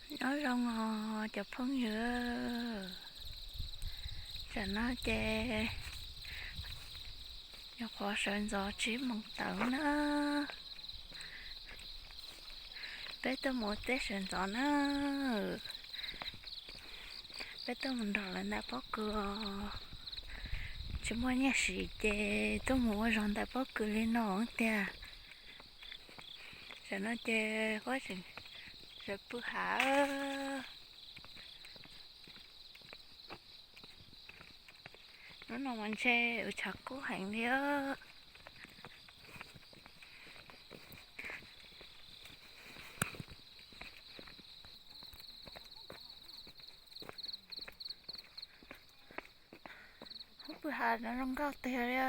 Nyob zoo os cov phooj ywg, tam no ces nyuam qhuav sawv ntxov tsib moos tawm na. Peb tuaj mus ua teb sawv ntxov na. Peb tuaj mus nrog lawv ntais pob kws os. Tsis muaj nyiaj siv ces tuaj mus ua zog ntais pob kws li no tiag. Tam no ces pob tseem sawv pw hav. Hnub no mas ntshe ua tshav kub heev li. Hub pw hav no zoo nkauj tiag li.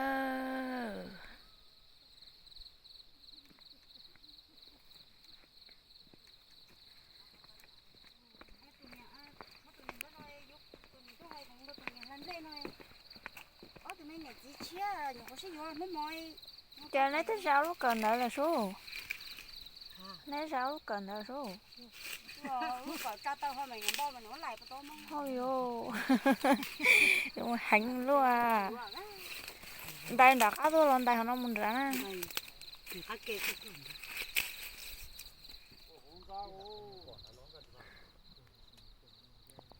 Cas neb twb zam lub kawm ntawd lawm sub? Neb zam lub kawm ntawd sub? Hau yuav, heev luaj. Ntais nram qab tuaj los ntais qhov no mus nrad na.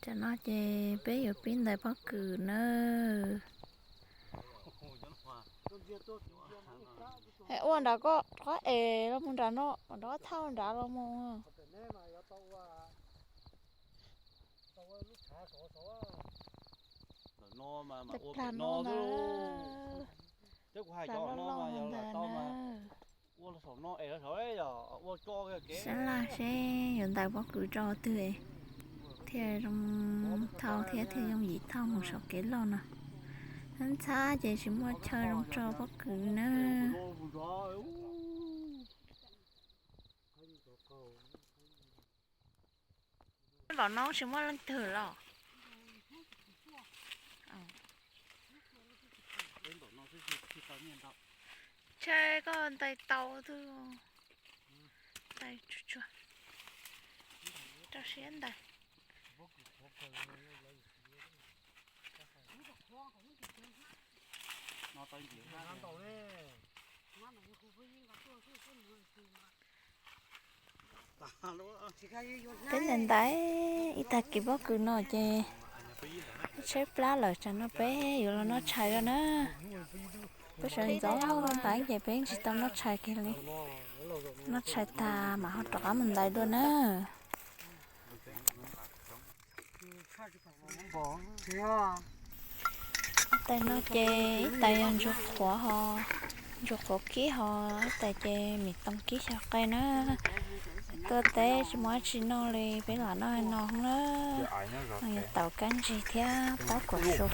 Tam no ces peb yuav pib ntais pob kws nawb. Ua nram koj rov qab es los mus nram no, rov qab thauj nrad los mus. Plag no ntag, plag loj loj ntag na. Saib laj seb yuav ntais pob kws rau twg thiaj zoo thauj thiab thiaj yooj yim thauj mus saum kev loj no. Ntxhab ces tsis muaj chaw zoo rau pob kws na. Npaum no tsis muaj leej twg los? Ntshe koj ntais tau twg. Ntais tsuag tsuag, rau siab ntais. Peb ntais ntais ib tag kis pob kws no ces tshaib plab lawm, tsam no peb yuav los noj tshais dua na. Peb sawv ntxov ntais ces peb tsis tau noj tshais kiag li. Noj tshais tag mam ho rov qab mus ntais dua na. Tais no ces ib tais yog ntsuag qhuav ho, ntsuag qhuav kib ho, ib tais ces mis toos kib xyaw qe na. Tuaj teb tsis muaj dab tsi noj li, peb lam noj no na. Noj tau kab ntsig thiab pab kuam su.